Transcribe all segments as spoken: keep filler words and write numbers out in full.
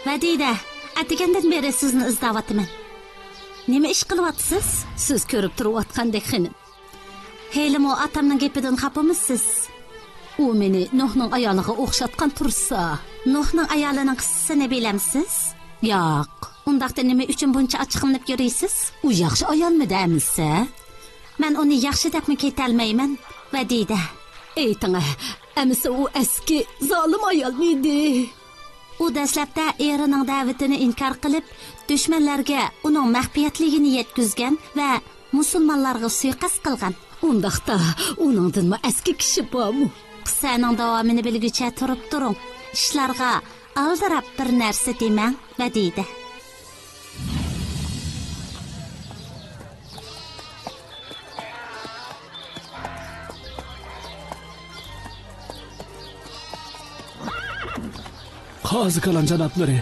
ۋەدىدە، ئەتىگەندىن بېرى سىزنى ئىزدەۋاتىمەن. نېمە ئىش قىلىۋاتىسىز؟ سىز كۆرۈپ تۇرۇۋاتقاندەك، خېنىم. ھېلىمۇ ئاتامنىڭ گېپىدىن خاپىمۇسىز؟ ئۇ مېنى نۇھنىڭ ئايالىغا ئوخشاتقان تۇرسا. نۇھنىڭ ئايالىنىڭ قىسسىسىنى بىلەمسىز؟ ياق. ئۇنداقتا نېمە ئۈچۈن بۇنچە ئاچچىقلىنىپ يۈرىسىز؟ ئۇ ياخشى ئايالمىدى ئەمىسە؟ مەن ئۇنى ياخشى دەپمۇ كېتەلمەيمەن، ۋەدىدە. ئېيتىڭە، ئەمىسە ئۇ ئەسكى زالىم ئايالمىدى؟ ئۇ دەسلەپتە ئېرىنىڭ دەۋىتىنى ئىنكار قىلىپ، دۈشمەنلەرگە ئۇنىڭ مەخپىيەتلىكىنى يەتكۈزگەن ۋە مۇسۇلمانلارغا سۇيىقەست قىلغان. ئۇنداقتا ئۇنىڭدىنمۇ ئەسكى كىشى بارمۇ؟ قىسسەنىڭ داۋامىنى بىلگۈچە تۇرۇپ تۇرۇڭ. ئىشلارغا ئالدىراپ بىر نەرسە دېمەڭ، ۋەدىدە. قازى كالان جانابلىرى.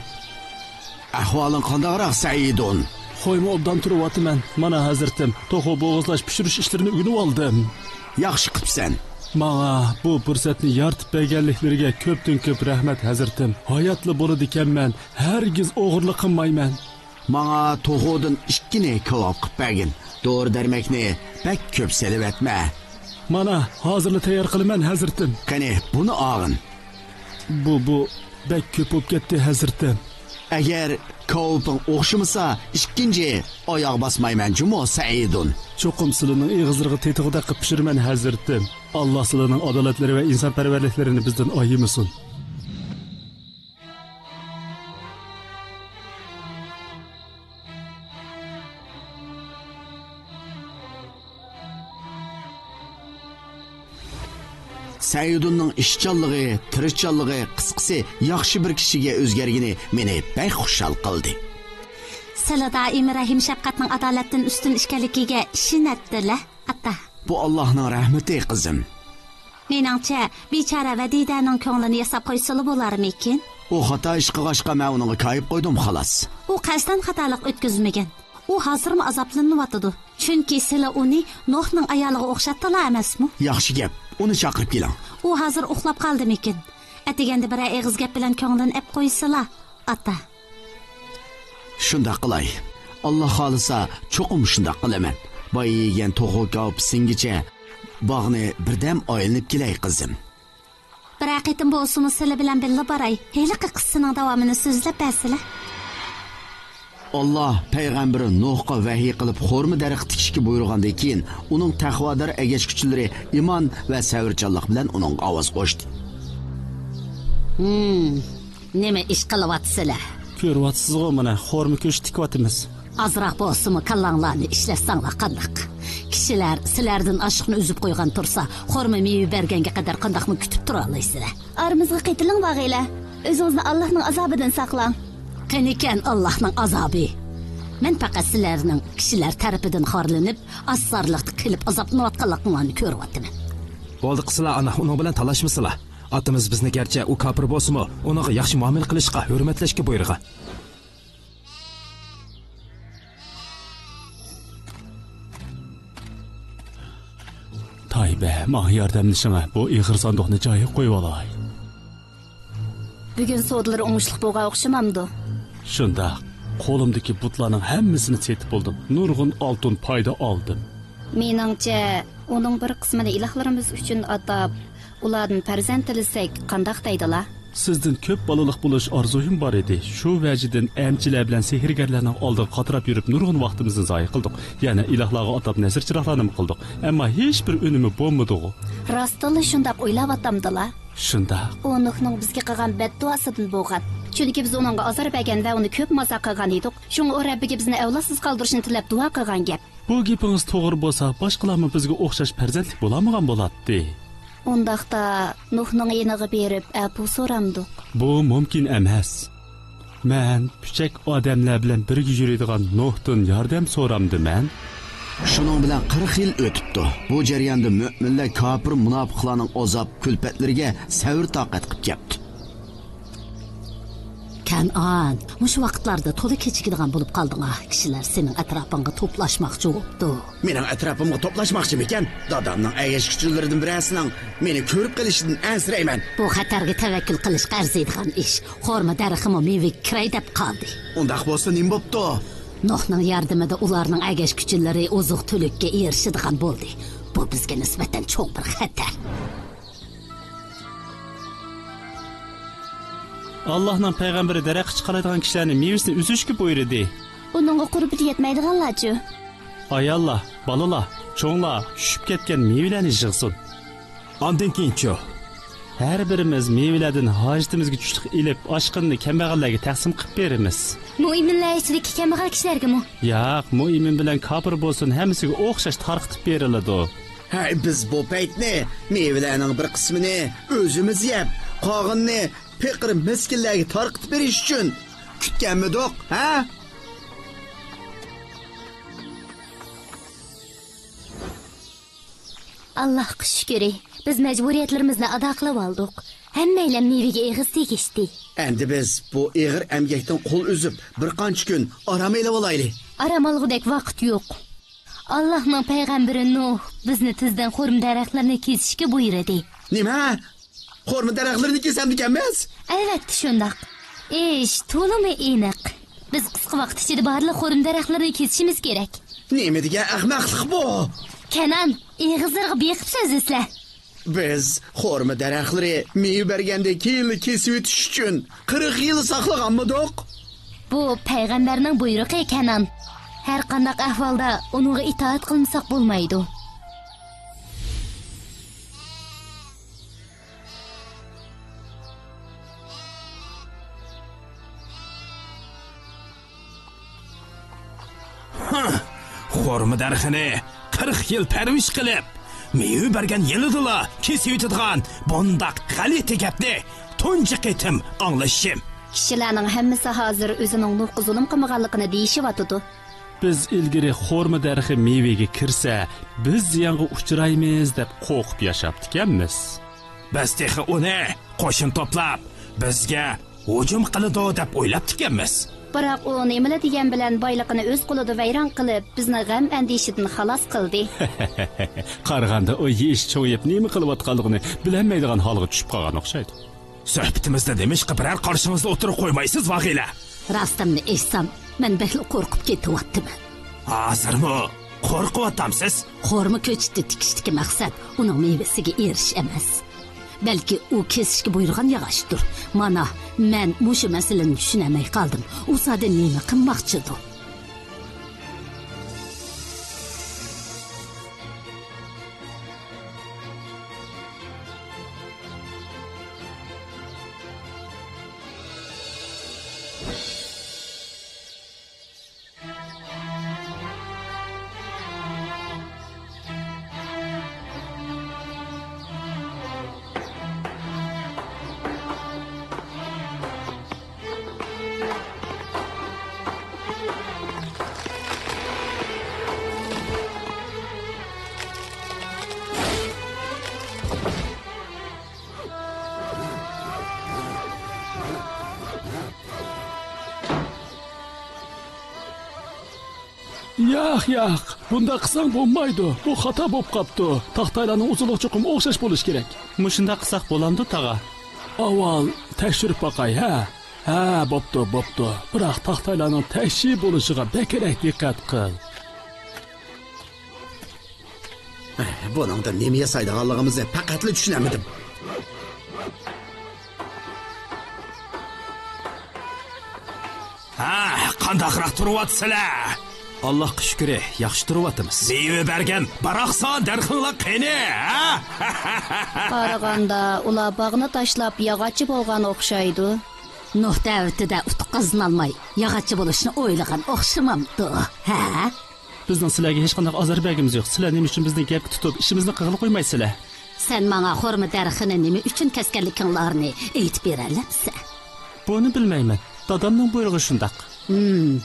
ئەھۋالىڭ قانداقراق، سەئىدۇن؟ خويمۇ ئوبدان تۇرۇۋاتىمەن. مانا، ھەزرىتىم، توخۇ بوغۇزلاش، پىشۇرۇش ئىشلىرىنى ئۆگىنىۋالدىم. ياخشى قىپسەن. ماڭا بۇ پۇرسەتنى يارىتىپ بەرگەنلىكلىرىگە كۆپتىن كۆپ رەھمەت، ھەزرىتىم. ھاياتلا بولىدىكەنمەن، ھەرگىز ئوغرىلىق قىلمايمەن. ماڭا توخۇدىن ئىككىنى كاۋاپ قىپ بەرگىن. دورا-دەرمەكنى بەك كۆپ سېلىۋەتمە. مانا، ھازىرلا تەييار قىلىمەن، ھەزرىتىم. قېنى، بۇنى ئاغىن. بۇ، بۇ بەك كۆپ بولۇپ كەتتى، ھەزرىتىم. ئەگەر كاۋىپىڭ ئوخشىمىسا، ئىككىنچى ئاياغ باسمايمەن جۇمۇ، سەئىدۇن. چوقۇم سىلىنىڭ ئېغىزلىرىغا تېتىغۇدەك قىپ پىشۇرىمەن، ھەزرىتىم. ئاللا سىلىنىڭ ئادالەتلىرى ۋە ئىنسانپەرۋەرلىكلىرىنى بىزدىن ئايىمىسۇن. سەئىدۇننىڭ ئىشچانلىقى، تىرىشچانلىقى، قىسقىسى، ياخشى بىر كىشىگە ئۆزگەرگىنى مېنى بەك خۇشال قىلدى. سىلە دائىم رەھىم-شەپقەتنىڭ ئادالەتتىن ئۈستۈن ئىكەنلىكىگە ئىشىنەتتىلە، ئاتا. بۇ ئاللاھنىڭ رەھمىتى، قىزىم. مېنىڭچە، بىچارە ۋەدىدەنىڭ كۆڭلىنى ياساپ قويسىلا بولارمىكىن؟ ئۇ خاتا ئىش قىلغاچقا، مەن ئۇنىڭغا كايىپ قويدۇم، خالاس. ئۇ قەستەن خاتالىق ئۆتكۈزمىگەن. ئۇ ھازىرمۇ ئازابلىنىۋاتىدۇ. چۈنكى سىلە ئۇنى نوھنىڭ ئايالىغا ئوخشاتتىلا ئەمەسمۇ؟ ياخشى گەپ. ئۇنى چاقىرىپ كېلىڭ. ئۇ ھازىر ئۇخلاپ قالدىمىكىن؟ ئەتىگەندە بىرەر ئېغىز گەپ بىلەن كۆڭلىنى ئەپ قويسىلا، ئاتا. شۇنداق قىلاي. ئاللا خالىسا، چوقۇم شۇنداق قىلىمەن. بايا يېگەن توخۇ كاۋىپى سىڭگىچە باغنى بىردەم ئايلىنىپ كېلەي، قىزىم. بىرەر قېتىم بولسىمۇ سىلە بىلەن بىللە باراي. ھېلىقى قىسسىنىڭ داۋامىنى سۆزلەپ بەرسىلە. ئاللا پەيغەمبىرى نوھقا ۋەھىي قىلىپ، خورما دەرىخى تىكىشكە بۇيرۇغاندىن كېيىن، ئۇنىڭ تەقۋادار ئەگەشكۈچىلىرى ئىمان ۋە سەۋرچانلىق بىلەن ئۇنىڭغا ئاۋاز قوشتى. ھىم، نېمە ئىش قىلىۋاتىسىلەر؟ كۆرۈۋاتىسىزغۇ، مانا، خورما كۆچى تىكىۋاتىمىز. ئازراق بولسىمۇ كاللاڭلارنى ئىشلەتسەڭلار قانداق؟ كىشىلەر سىلەردىن ئاشۇقنى ئۈزۈپ قويغان تۇرسا، خورما مېۋە بەرگەنگە قەدەر قانداقمۇ كۈتۈپ تۇرالايسىلەر؟ ئارىمىزغا قېتىلىڭ، ۋاغىلە. ئۆزىڭىزنى ئاللاھنىڭ ئازابىدىن ساقلاڭ. قېنىكەن ئاللاھنىڭ ئازابى؟ مەن پەقەت سىلەرنىڭ كىشىلەر تەرىپىدىن خارلىنىپ، ئازارلىقتا قېلىپ ئازابلىنىۋاتقانلىقىڭلارنى كۆرۈۋاتىمەن. بولدى قىسىلا ئانا، ئۇنىڭ بىلەن تالاشمىسىلا. ئاتىمىز بىزنى گەرچە ئۇ كاپىر بولسىمۇ، ئۇنىڭغا ياخشى مۇئامىلە قىلىشقا، ھۆرمەتلەشكە بۇيرۇغان. تايبە، ماڭا ياردەملىشىڭە، بۇ ئېغىر ساندۇقنى جايىغا قويۇۋالاي. بۈگۈن سودىلىرى ئوڭۇشلۇق بولغان ئوخشىمامدۇ؟ شۇنداق. قولۇمدىكى بۇتلارنىڭ ھەممىسىنى سېتىپ بولدۇم. نۇرغۇن ئالتۇن پايدا ئالدىم. مېنىڭچە، ئۇنىڭ بىر قىسمىنى ئىلاھلىرىمىز ئۈچۈن ئاتاپ، ئۇلاردىن پەرزەنت تىلىسەك قانداق دەيدىلا؟ سىزدىن كۆپ بالىلىق بولۇش ئارزۇيۇم بار ئىدى. شۇ ۋەجىدىن ئەمچىلەر بىلەن سېھىرگەرلەرنىڭ ئالدىغا قاتراپ يۈرۈپ نۇرغۇن ۋاقتىمىزنى زايە قىلدۇق. يەنە ئىلاھلارغا ئاتاپ نەزىر چىراغلارنىمۇ قىلدۇق. ئەمما ھېچبىر ئۈنۈمى بولمىدىغۇ. راستتىنلا شۇنداق ئويلاۋاتامدىلا؟ شۇنداق. ئۇ نۇھنىڭ بىزگە قىلغان بەددۇئاسىدىن بولغان. چۈنكى بىز ئۇنىڭغا ئازار بەرگەن ۋە ئۇنى كۆپ مازاق قىلغان ئىدۇق. شۇڭا ئۇ رەببىگە بىزنى ئەۋلادسىز قالدۇرۇشنى تىلەپ دۇئا قىلغان گەپ. بۇ گېپىڭىز توغرا بولسا، باشقىلارمۇ بىزگە ئوخشاش پەرزەنتلىك بولالمىغان بولاتتى. ئۇنداقتا، نۇھنىڭ يېنىغا بېرىپ ئەپۇ سورامدۇق؟ بۇ مۇمكىن ئەمەس. مەن پۈچەك ئادەملەر بىلەن بىرگە يۈرىدىغان نۇھتىن ياردەم سورامدىمەن. شۇنىڭ بىلەن قىرىق يىل ئۆتۈپتۇ. بۇ جەرياندا مۆمىنلەر كاپىر مۇناپىقلارنىڭ ئازاب، كۈلپەتلىرىگە سەۋر-تاقەت قىلىپ كەپتۇ. كەنئان، مۇشۇ ۋاقىتلاردا تولا كېچىكىدىغان بولۇپ قالدىڭا. كىشىلەر سېنىڭ ئەتراپىڭغا توپلاشماقچى بوپتۇ. مېنىڭ ئەتراپىمغا توپلاشماقچىمىكەن؟ دادامنىڭ ئەگەشكۈچىلىرىدىن بىرەرسىنىڭ مېنى كۆرۈپ قېلىشىدىن ئەنسىرەيمەن. بۇ خەتەرگە تەۋەككۈل قىلىشقا ئەرزىيدىغان ئىش. خورما دەرىخىمۇ مېۋىگە كىرەي دەپ قالدى. ئۇنداق بولسا نېمە بوپتۇ؟ نوھنىڭ ياردىمىدە ئۇلارنىڭ ئەگەشكۈچىلىرى ئوزۇق-تۈلۈككە ئېرىشىدىغان بولدى. بۇ بىزگە نىسبەتەن چوڭ بىر خەتەر. ئاللاھنىڭ پەيغەمبىرى دەرەخكە چىقالايدىغان كىشىلەرنى مېۋىسىنى ئۈزۈشكە بۇيرۇدى. ئۇنىڭغا قۇربىتى يەتمەيدىغانلارچۇ؟ ئاياللار، بالىلار، چوڭلار چۈشۈپ كەتكەن مېۋىلەرنى يىغسۇن. ئاندىن كېيىنچۇ؟ ھەر بىرىمىز مېۋىلەردىن ھاجىتىمىزگە چۈشلۈك ئېلىپ، ئاشقىنىنى كەمبەغەللەرگە تەقسىم قىلىپ بېرىمىز. مۇئمىنلەر ئىچىدىكى كەمبەغەل كىشىلەرگىمۇ؟ ياق، مۇئمىن بىلەن كاپىر بولسۇن، ھەممىسىگە ئوخشاش تارقىتىپ بېرىلىدۇ. ھەي، بىز بۇ پەيتنى مېۋىلەرنىڭ بىر قىسمىنى ئۆزىمىز يەپ، قالغىنىنى پېقىر مىسكىنلەرگە تارقىتىپ بېرىش ئۈچۈن كۈتكەنمىدۇق، ھە؟ ئاللاھقا شۈكرى، بىز مەجبۇرىيەتلىرىمىزنى ئادا قىلىۋالدۇق. ھەممەيلەن مېۋىگە ئېغىز تېگىشتى. ئەمدى بىز بۇ ئېغىر ئەمگەكتىن قول ئۈزۈپ، بىر قانچە كۈن ئارام ئېلىۋالايلى. ئارام ئالغۇدەك ۋاقىت يوق. ئاللاھنىڭ پەيغەمبىرى نۇھ بىزنى تېزدىن خورما دەرەخلىرىنى كېسىشكە بۇيرۇدى. نېمە؟ خورما دەرەخلىرىنى كېسەمدىكەنمىز؟ ئەلۋەتتە شۇنداق. ئىش تولىمۇ ئېنىق. بىز قىسقا ۋاقىت ئىچىدە بارلىق خورما دەرەخلىرىنى كېسىشىمىز كېرەك. نېمە دېگەن ئەخمەقلىق بۇ؟ كەنئان، ئېغىزلىرىغا بېقىپ سۆزلىسىلە. بىز خورما دەرەخلىرى مېۋە بەرگەندىن كېيىنلا كېسىۋېتىش ئۈچۈن قىرىق يىل ساقلىغانمىدۇق؟ بۇ پەيغەمبەرنىڭ بۇيرۇقى، كەنئان. ھەر قانداق ئەھۋالدا ئۇنىڭغا ئىتائەت قىلمىساق بولمايدۇ. ھە، خورما دەرىخىنى قىرىق يىل پەرۋىش قىلىپ، مېۋە بەرگەن يىلىدىلا كېسىۋېتىدىغان بۇنداق غەلىتە گەپنى تۇنجى قېتىم ئاڭلىشىم. كىشىلەرنىڭ ھەممىسى ھازىر ئۆزىنىڭ نۇھقا زۇلۇم قىلمىغانلىقىنى دېيىشىۋاتىدۇ. بىز ئىلگىرى خورما دەرىخى مېۋىگە كىرسە، بىز زىيانغا ئۇچرايمىز دەپ قورقۇپ ياشاپتىكەنمىز. بىز تېخى ئۇنى قوشۇن توپلاپ، بىزگە ھۇجۇم قىلىدۇ دەپ ئويلاپتىكەنمىز. بىراق ئۇ نېمىلا دېگەن بىلەن بايلىقىنى ئۆز قولىدا ۋەيران قىلىپ، بىزنى غەم ئەندىشىدىن خالاس قىلدى. قارىغاندا ئۇ يېشى چوڭىيىپ نېمە قىلىۋاتقانلىقىنى بىلەلمەيدىغان ھالغا چۈشۈپ قالغان ئوخشايدۇ. سۆھبىتىمىزدە نېمىشقا بىرەر قارىشىڭىزنى ئوتتۇرىغا قويمايسىز، ۋاغىلە؟ راستىمنى ئېيتسام، مەن بەكلا قورقۇپ كېتىۋاتىمەن. ھازىرمۇ قورقۇۋاتامسىز؟ خورما كۆچىتى تىكىشتىكى مەقسەت ئۇنىڭ مېۋىسىگە ئېرىشىش ئەمەس. بەلكى ئۇ كېسىشكە بۇيرۇغان ياغاچتۇر. مانا، مەن مۇشۇ مەسىلىنى چۈشىنەلمەي قالدىم. ئۇ زادى نېمە قىلماقچىدۇ؟ ياق، ياق، بۇنداق قىلساڭ بولمايدۇ. بۇ خاتا بولۇپ قاپتۇ. تاختايلارنىڭ ئۇزۇنلۇقى چوقۇم ئوخشاش بولۇشى كېرەك. مۇشۇنداق قىلساق بولامدۇ، تاغا؟ ئاۋۋال تەكشۈرۈپ باقاي، ھە؟ ھە، بوپتۇ، بوپتۇ. بىراق تاختايلارنىڭ تەكشى بولۇشىغا بەكرەك دىققەت قىل. بۇنىڭدا نېمە ياسايدىغانلىقىمىزنى پەقەتلا چۈشىنەلمىدىم. ھە، قانداقراق تۇرۇۋاتىسىلەر؟ ئاللاھقا شۈكرى، ياخشى تۇرۇۋاتىمىز. مېۋە بەرگەن باراقسان دەرىخىڭلار قېنى، ھە؟ قارىغاندا، ئۇلار باغنى تاشلاپ ياغاچچى بولغان ئوخشايدۇ. نۇھ دەۋىتىدە ئۇتۇق قازىنالماي، ياغاچچى بولۇشنى ئويلىغان ئوخشىمامدۇ، ھە؟ بىزنىڭ سىلەرگە ھېچقانداق ئازار بەرگۈمىز يوق. سىلەر نېمە ئۈچۈن بىزنى گەپكە تۇتۇپ، ئىشىمىزنى قىلغىلى قويمايسىلەر؟ سەن ماڭا خورما دەرىخىنى نېمە ئۈچۈن كەسكەنلىكىڭلارنى ئېيتىپ بېرەلەمسەن؟ بۇنى بىلمەيمەن. دادامنىڭ بۇيرۇقى شۇنداق. ھىم،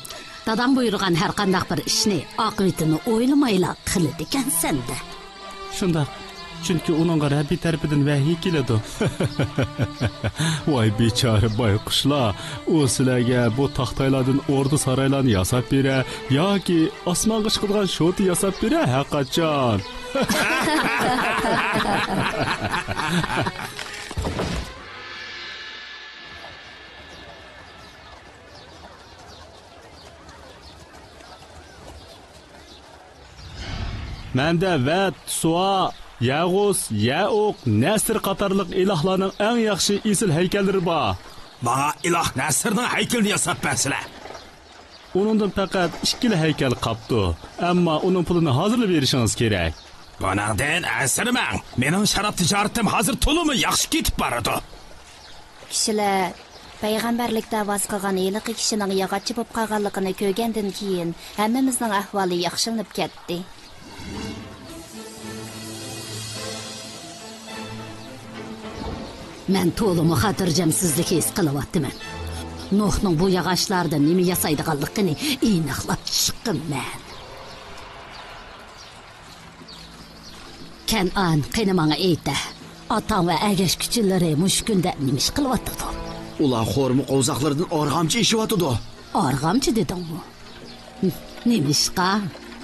داداڭ بۇيرۇغان ھەر قانداق بىر ئىشنى ئاقىۋىتىنى ئويلىمايلا قىلىدىكەنسەن-دە. شۇنداق. چۈنكى ئۇنىڭغا رەببى تەرىپىدىن ۋەھىي كېلىدۇ. ۋاي بىچارە بايقۇشلار، ئۇ سىلەرگە بۇ تاختايلاردىن ئوردا سارايلارنى ياساپ بېرە ياكى ئاسمانغا چىقىدىغان شوتا ياساپ بېرە ھەرقاچان. مەندە ۋەت، سۇۋا، يەغۇس، يەئۇق، نەسر قاتارلىق ئىلاھلارنىڭ ئەڭ ياخشى ئېسىل ھەيكەللىرى بار. ماڭا ئىلاھ نەسرنىڭ ھەيكىلىنى ياساپ بەرسىلە. ئۇنىڭدىن پەقەت ئىككىلا ھەيكەل قاپتۇ، ئەمما ئۇنىڭ پۇلىنى ھازىرلا بېرىشىڭىز كېرەك. بۇنىڭدىن ئەنسىرىمەڭ، مېنىڭ شاراب تىجارىتىم ھازىر تولىمۇ ياخشى كېتىپ بارىدۇ. كىشىلەر پەيغەمبەرلىك دەۋاسى قىلغان ھېلىقى كىشىنىڭ ياغاچچى بولۇپ قالغانلىقىنى كۆرگەندىن كېيىن، ھەممىمىزنىڭ ئەھۋالى ياخشىلىنىپ كەتتى. مەن تولىمۇ خاتىرجەمسىزلىك ھېس قىلىۋاتىمەن. نوھنىڭ بۇ ياغاچلاردىن نېمە ياسايدىغانلىقىنى ئېنىقلاپ چىقىمەن. كەنئان، قېنى ماڭا ئېيتە، ئاتاڭ ۋە ئەگەشكۈچىلىرى مۇشۇ كۈندە نېمە ئىش قىلىۋاتىدۇ؟ ئۇلار خورما قوۋزاقلىرىدىن ئارغامچا ئېشىۋاتىدۇ. ئارغامچا دېدىڭمۇ؟ نېمىشقا؟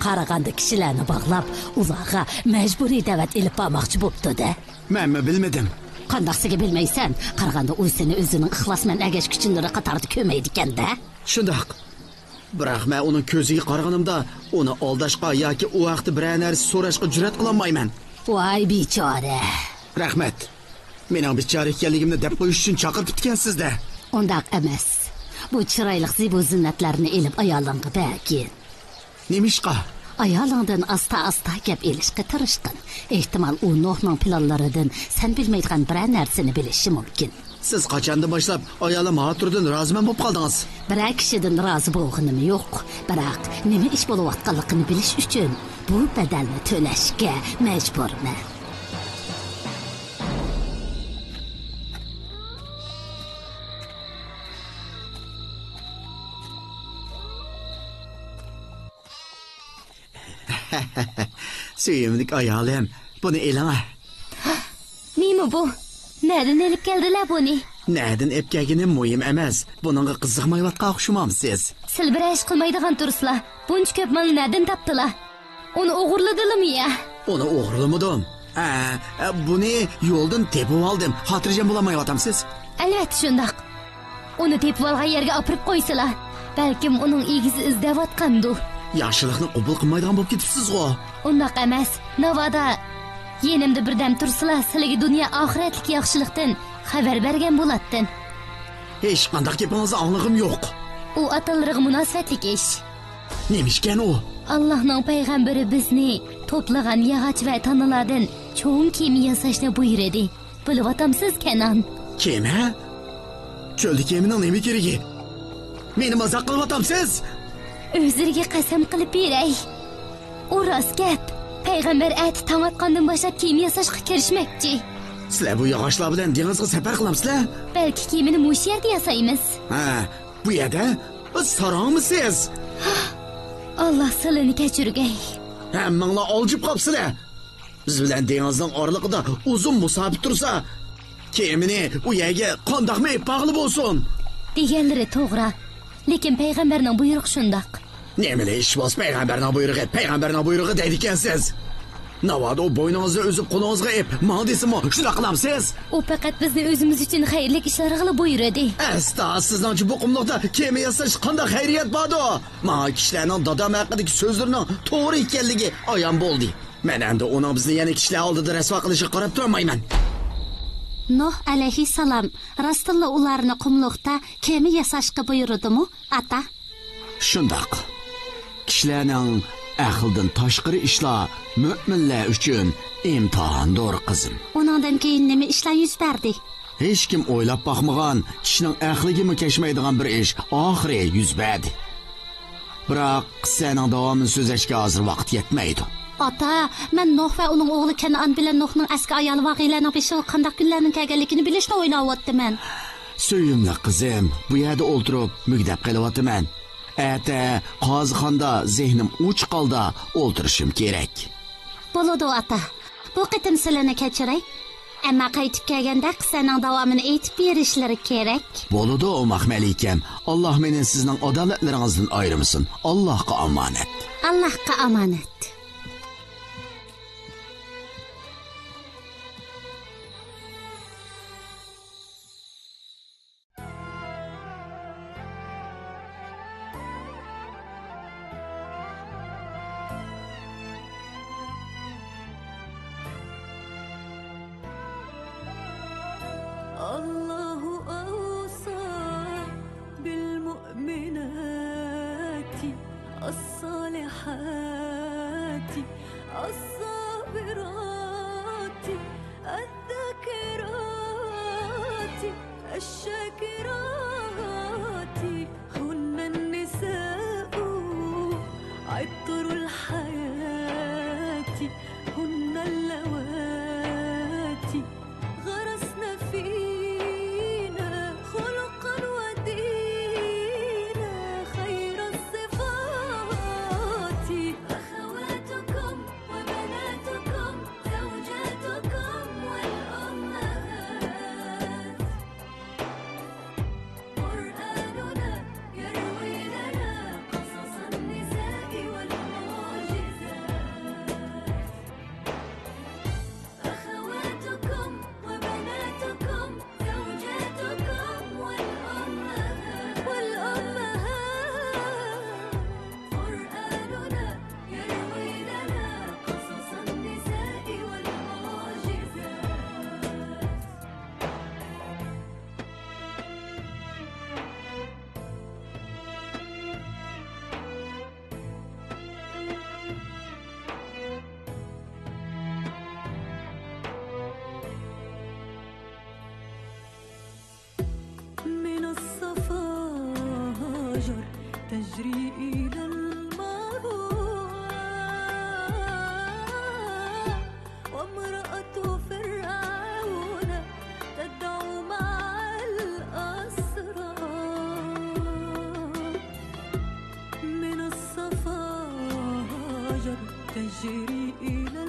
قارىغاندا كىشىلەرنى باغلاپ، ئۇلارغا مەجبۇرىي دەۋەت ئېلىپ بارماقچى بوپتۇ-دە. مەنمۇ بىلمىدىم. قانداقسىگە بىلمەيسەن؟ قارىغاندا ئۇ سېنى ئۆزىنىڭ ئىخلاسمەن ئەگەشكۈچىلىرى قاتارىدا كۆرمەيدىكەن-دە. شۇنداق. بىراق مەن ئۇنىڭ كۆزىگە قارىغىنىمدا، ئۇنى ئالداشقا ياكى ئۇ ھەقتە بىرەر نەرسە سوراشقا جۈرئەت قىلالمايمەن. ۋاي بىچارە! رەھمەت. مېنىڭ بىچارە ئىكەنلىكىمنى دەپ قويۇش ئۈچۈن چاقىرىپتىكەنسىز-دە. ئۇنداق ئەمەس. بۇ چىرايلىق زىبۇ زىننەتلەرنى ئېلىپ ئايالىڭغا بەرگىن. نېمىشقا؟ ئايالىڭدىن ئاستا-ئاستا گەپ ئېلىشقا تىرىشقىن. ئېھتىمال، ئۇ نوھنىڭ پىلانلىرىدىن سەن بىلمەيدىغان بىرەر نەرسىنى بىلىشى مۇمكىن. سىز قاچاندىن باشلاپ ئايالىم ھاتۇردىن رازىمەن بولۇپ قالدىڭىز؟ بىرەر كىشىدىن رازى بولغىنىم يوق. بىراق نېمە ئىش بولۇۋاتقانلىقىنى بىلىش ئۈچۈن بۇ بەدەلنى تۆلەشكە مەجبۇرمەن. سۆيۈملۈك ئايالىم، بۇنى ئېلىڭە. نېمە بۇ؟ نەدىن ئېلىپ كەلدىلە بۇنى؟ نەدىن ئېلىپ كەلگىنىم مۇھىم ئەمەس. بۇنىڭغا قىزىقمايۋاتقان ئوخشىمامسىز؟ سىلە بىر ئىش قىلمايدىغان تۇرسىلا، بۇنچە كۆپ مالنى نەدىن تاپتىلا؟ ئۇنى ئوغرىلىدىلىمۇ يا؟ ئۇنى ئوغرىلىمىدىم. ئە، ئە، بۇنى يولدىن تېپىۋالدىم. خاتىرجەم بولالمايۋاتامسىز؟ ئەلۋەتتە شۇنداق. ئۇنى تېپىۋالغان يەرگە ئاپىرىپ قويسىلا، بەلكىم ئۇنىڭ ئىگىسى ئىزدەۋاتقاندۇ. ياخشىلىقنى قوبۇل قىلمايدىغان بولۇپ كېتىپسىزغۇ؟ ئۇنداق ئەمەس. ناۋادا يېنىمدا بىردەم تۇرسىلا، سىلىگە دۇنيا ئاخىرەتلىك ياخشىلىقتىن خەۋەر بەرگەن بولاتتىم. ھېچقانداق گېپىڭىزنى ئاڭلىغۇم يوق. ئۇ ئاتالىرىغا مۇناسىۋەتلىك ئىش. نېمىشكەن ئۇ؟ ئاللاھنىڭ پەيغەمبىرى بىزنى توپلىغان ياغاچ ۋە تانىلاردىن چوڭ كېمە ياساشنى بۇيرۇدى. بىلىۋاتامسىز، كەنئان؟ كېمە؟ چۆلدە كېمىنىڭ نېمە كېرىكى؟ مېنى مازاق قىلىۋاتامسىز؟ ئۆزلىرىگە قەسەم قىلىپ بېرەي. ئۇ راست گەپ. پەيغەمبەر ئەتە تاڭ ئاتقاندىن باشلاپ كېمە ياساشقا كىرىشمەكچى. سىلەر بۇ ياغاچلار بىلەن دېڭىزغا سەپەر قىلامسىلەر؟ بەلكى كېمىنى مۇشۇ يەردە ياسايمىز. ھە، بۇ يەردە؟ ساراڭمۇ سىز؟ ئاللا سىلىنى كەچۈرگەي. ھەممىڭلار ئالجىپ قاپسىلەر. بىز بىلەن دېڭىزنىڭ ئارىلىقىدا ئۇزۇن مۇساپە تۇرسا، كېمىنى ئۇ يەرگە قانداقمۇ ئېلىپ بارغىلى بولسۇن؟ دېگەنلىرى توغرا. لېكىن پەيغەمبەرنىڭ بۇيرۇقى شۇنداق. نېمىلە ئىش بولسا پەيغەمبەرنىڭ بۇيرۇقى، پەيغەمبەرنىڭ بۇيرۇقى دەيدىكەنسىز. ناۋادا ئۇ بوينىڭىزنى ئۈزۈپ قولىڭىزغا ئېلىپ ماڭ دېسىمۇ، شۇنداق قىلامسىز؟ ئۇ پەقەت بىزنى ئۆزىمىز ئۈچۈن خەيرلىك ئىشلارغىلا بۇيرۇدى. ئەستا، سىزنىڭچە بۇ قۇملۇقتا كېمە ياساش قانداق خەيرىيەت باردۇ؟ ماڭا كىشىلەرنىڭ دادام ھەققىدىكى سۆزلىرىنىڭ توغرا ئىكەنلىكى ئايان بولدى. مەن ئەمدى ئۇنىڭ بىزنى يەنە كىشىلەر ئالدىدا رەسۋا قىلىشىغا قاراپ تۇرالمايمەن. نۇھ ئەلەيھىسسالام راستتىنلا ئۇلارنى قۇملۇقتا كېمە ياساشقا بۇيرۇدىمۇ، ئاتا؟ شۇنداق. كىشىلەرنىڭ ئەقلىدىن تاشقىرى ئىشلار مۆمىنلەر ئۈچۈن ئىمتىھاندۇر، قىزىم. ئۇنىڭدىن كېيىن نېمە ئىشلار يۈز بەردى؟ ھېچكىم ئويلاپ باقمىغان، كىشىنىڭ ئەقلىگىمۇ كەچمەيدىغان بىر ئىش ئاخىرى يۈز بەردى. بىراق قىسسەنىڭ داۋامىنى سۆزلەشكە ھازىر ۋاقىت يەتمەيدۇ. ئاتا، مەن نۇھ ۋە ئۇنىڭ ئوغلى كەنئان بىلەن نۇھنىڭ ئەسكى ئايالى ۋاقىئەلەرنىڭ بېشىغا قانداق كۈنلەرنىڭ كەلگەنلىكىنى بىلىشنى ئويلاۋاتىمەن. سۆيۈملۈك قىزىم، بۇ يەردە ئولتۇرۇپ مۈگدەپ قېلىۋاتىمەن. ئەتە قازىخانىدا زېھنىم ئوچۇق ھالدا ئولتۇرۇشۇم كېرەك. بولىدۇ، ئاتا. بۇ قېتىم سىلىنى كەچۈرەي. ئەمما قايتىپ كەلگەندە قىسسەنىڭ داۋامىنى ئېيتىپ بېرىشلىرى كېرەك. بولىدۇ، ئوماق مەلىكەم. ئاللا مېنى سىزنىڭ ئادالەتلىرىڭىزدىن ئايرىمىسۇن. ئاللاھقا ئامانەت. ئاللاھقا ئامانەت. الله أوصى بالمؤمنات الصالحات الصابرات الذاكرات الشاكرات، هن النساء عطر الحياة، هن اللواتي غرسن فينا خلقا ودينا خير الصفات. أخواتكم وبناتكم زوجاتكم والأمهات. قرآننا يروي لنا قصص النساء والمعجزات. أخواتكم وبناتكم زوجاتكم والأمهات. والأمهات. قرآننا يروي لنا قصص النساء والمعجزات. من الصفاجر تجري إلى المروى، وامرأة فرعون تدعو مع الأسرى. من الصفاجر تجري إلى